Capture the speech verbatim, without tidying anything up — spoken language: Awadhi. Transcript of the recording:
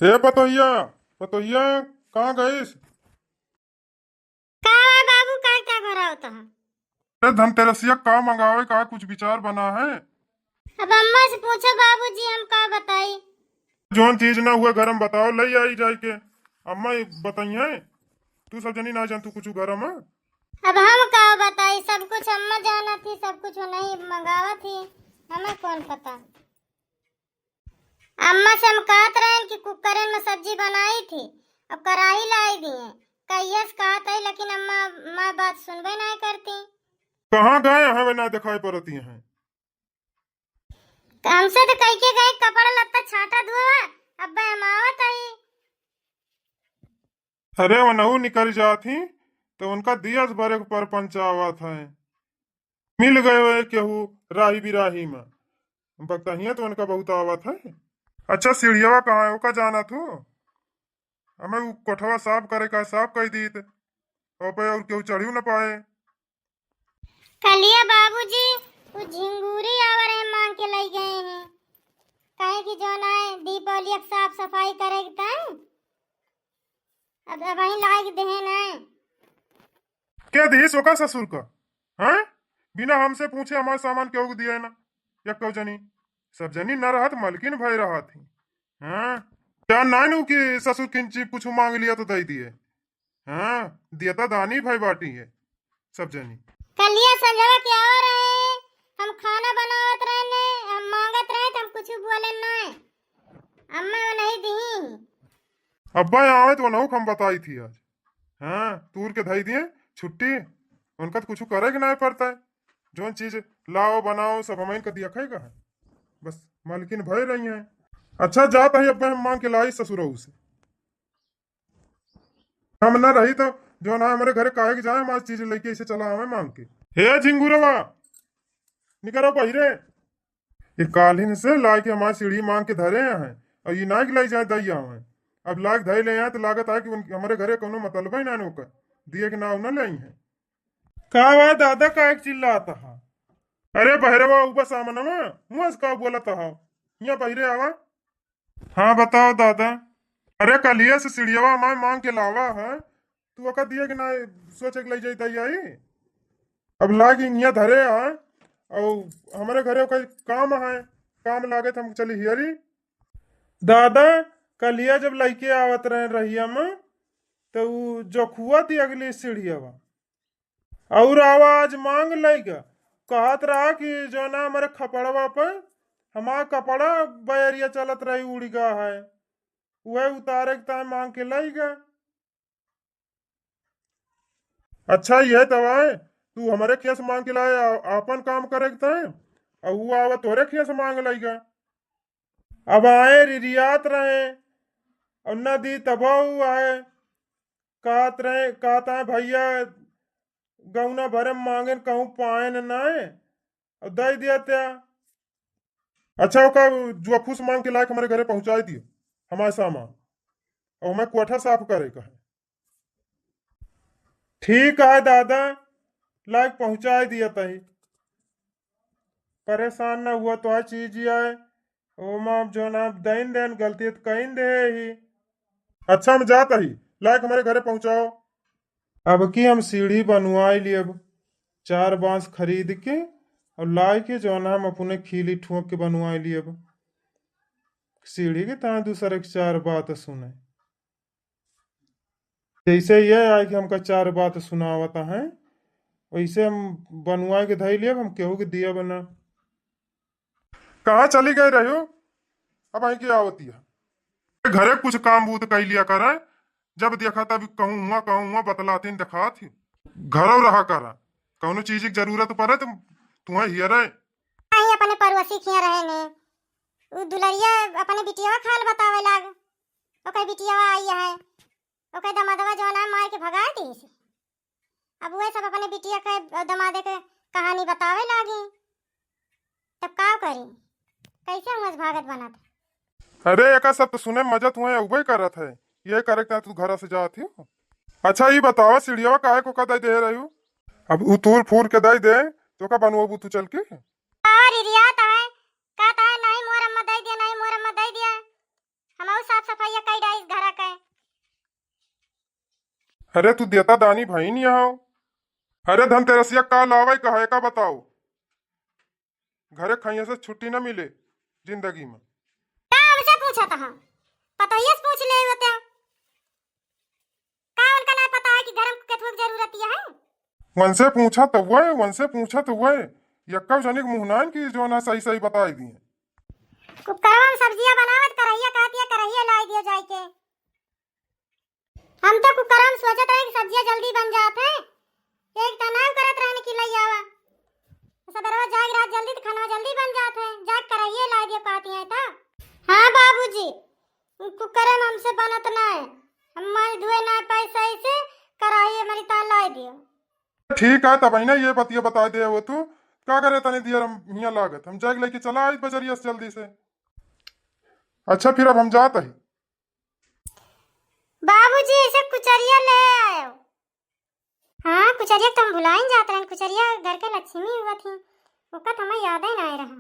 हे पतोहिया, पतोहिया, कहाँ गइस? का बा बाबू, का, का घोरावत ह? अरे धनतेरसिया का मंगावे का कुछ विचार बना है? अब अम्मा से पूछो बाबूजी, हम का बताई? जौन चीज ना हुए घर में बताओ, लई आई जाई के। अम्मा ही बताई है, तू सब जनी ना जान तू कुछ घर में। अब हम का बताई, सब कुछ अम्मा जानत ही, सब कुछ उन्हीं मंगावत ही, हमें कौन पता। अम्मा से हम कहत रहन कि कुकरन में सब्जी बनाई थी, अब कराही लाई दिए। कहिए से कहत है, लेकिन अम्मा, माँ बात सुनबे नहीं करती। कहाँ गए हैं, वे ना दिखाई पड़ती हैं। हमसे तो कह के गए, कपड़ा लत्ता छाटा धोवा, अब हम आवत है। अरे, वनहू निकल जात ही, तो उनका दियस भरे के परपंच आवत है। मिल गए हुए केहू राही बिराही में। बकतहिया तो उनका बहुत आवत है। अच्छा, सीढ़ियावा कहाँ है, ओका जानत हो? हमें उ कोठवा साफ करे का, साफ कर दीत। ओपे और केहू चढ़ियो न पाए। कलिया बाबूजी, उ झिंगुरी आवर है, मांग के लई गए हैं। काहे कि जौन है, दीपावली के साफ सफाई करे के तय। अब, अब वहीं लाग देहे ना। के दिहिस ओकर ससुर का? हाँ? बिना हमसे पूछे हमार सामान केहू के दिए ना। या केहू जनी? सब जनी न रहत, मलकिन भय रहत ही। हाँ? क्या नानू कि ससुर किंची कुछ मांग लिया तो दे दिए? हाँ, दिया तो दानी भय बाटी है सब जनी। कलिया संझवा के आवा रहे, हम खाना बनावत रहे ने, हम मांगत रहे तो हम कुछ बोले ना। अम्मा वो नहीं दी। अब्बा यहाँ आवे तो वनहु हम बताई थी आज। हाँ, तूर के धई दिए छुट्टी, उनका तो कुछ करे के नहीं पड़ता है। जौन चीज लाओ बनाओ सब हमाइन का दिया खाएगा है। बस मालकिन भय रही हैं। अच्छा जात है अब्बा, हम मांग के लाई ससुरऊ से। हम न रही तो जौन है हमारे घरे काहे के जाए, हम आज चीज लेके इसे चला आवे मांग के। हे झिंगुरवा, निकरो बहिरे। ये काल्हिन से लाइके हमार सीढ़ी मांग के धरे हैं, और ये नाइक लाई जाए दई आवे। अब लाइक धई ले आए तो लागत है कि उन, हमारे घरे कोनो मतलब ही ना ओकर, दिए के नाव न ले हैं। का हुआ दादा, का एक चिल्लात हा? अरे बहरवा, ऊपर सामनवा, मुँह से का बोलत हा? यहाँ बहिरे आवा। हाँ बताओ दादा। अरे कलिया से सीढ़ियावा हमार मांग के लावा है, तू ओका दिए के ना सोचे के लई जाई दई आई। अब लाग इनिया धरे आ, और हमारे घरे ओकर काम है, काम लागे तो हम चली हियरी। दादा, कलिया जब लइके आवत रहे रहिया में, तो उ जोखुआ थी अगली सीढ़ियावा, और आवाज मांग लइगा, कहत रहा कि जो ना हमारे खपड़वा पर हमार कपड़ा बैरिया चलत रही उड़िगा है, वह उतारे के ताय मांग के लइगा। अच्छा, यह तवाए, तू हमरे खेस मांग के लाए, आ-, आपन काम करे के तय, और ऊ आवा तोरे खेस मांग लइगा। अब आए रिरियात रहे, और न दी तबो ऊ आए, कहत रहे, कहत है, "भैया, गौना भरे मांगेन, कहूँ पाएन नाय, और दई दिया त्या।" अच्छा, ओका जुआ फूस मांग के लायक हमारे घरे पहुंचाई दियो, हमारे सामान, और हमें कोठा साफ करे का है। ठीक है दादा, लायक पहुंचाई दिया तही। परेशान ना हुआ, तो आ चीज ही आए, ओमा अब जो ना दैन देन गलती तो कहीं दे ही। अच्छा, हम जात ही, लायक हमारे घरे पहुंचाओ। अब की हम सीढ़ी बनवाई लियब, चार बांस खरीद के और लाए के जौन हम अपने खीली ठोक के बनवाई लियब। सीढ़ी के ताए दूसर एक चार बात सुने। जैसे ये आए कि हमका चार बात सुनावत हैं, वैसे हम बनवाए के धई लियब, हम केहू के दियब ना। कहाँ चली गए रह्यो? अब आई के आवती है। घरे कुछ काम बूत कई लिया करे, जब देखा तब कहूँ हुआ, कहूँ हुआ बतलातीन देखात ही। घरो रहा करा, कौनो चीज की जरूरत पड़े तो तुम्हें हियरे। आई अपने पड़ोसी खिया रहे ने, उ दुलरिया अपने बिटिया खाल बतावे लाग, ओकर बिटिया आई है, ओकर दमदवा जौन है मार के भगा दीस। अब वह सब अपने बिटिया के, दमादे के कहानी बतावे लागी। तब का करी? कैसे हुआ भागत बनत? अरे, एका सब तो सुने मजा तुम्हें उबे करत है। ये करे के तू घर से जात ही। अच्छा, ये बतावा, सीढ़ियावा काहे को का दे दे रही हूँ? अब उ तूर फूर के दे दे, तो का बनवाबू तू चल के? और रिरियात है, कहत है, "नहीं मोर अम्मा दे दिया, नहीं मोर अम्मा दे दिया।" हम और साफ सफाई कई डाइस घरा के। अरे तू देता दानी भई नहीं हो। अरे धनतेरसिया का लावे कहे का बताओ, घरे खइया से छुट्टी न मिले जिंदगी में। का हमसे पूछत ह? पतोहिया से पूछ ले होते। का उनका ना पता है कि घर में केथुआ के जरूरत है? वनसे पूछा तो हुए, वनसे पूछा तो हुए। यक्का जनिक मुहनान की जो ना सही सही बताई दिए। कुकरवा में सब्जिया बनावत करहिया कहतिया, करहिया लाई दियो जाइके। हम तो कुकरवा में सोचत रहे कि सब्जिया जल्दी बन जात है, एक तनाव करत रहने की लई आवा। सबेरवा जाग रात जल्दी तो खाना जल्दी बन जात है, जाग करहिया लाई दियो कहती है तो। हाँ बाबूजी, कुकरवा में हमसे बनत ना है, हम मांज धोए ना पाए सही से, करहिया मरी ता लाई दियो। ठीक है, तब है ना ये बतिया बता दे हो तू, का करे तनी दियर हम हियां लागत, हम जाके लेके चला आई बजरिया से जल्दी से। अच्छा फिर अब हम जात ही। बाबूजी ऐसे कुचरिया ले आयो। हाँ, कुचरिया तो हम भुलाइन जात रहन, कुचरिया घर के लक्ष्मी हुआ थी, ओका तो हमें याद ही ना रहा।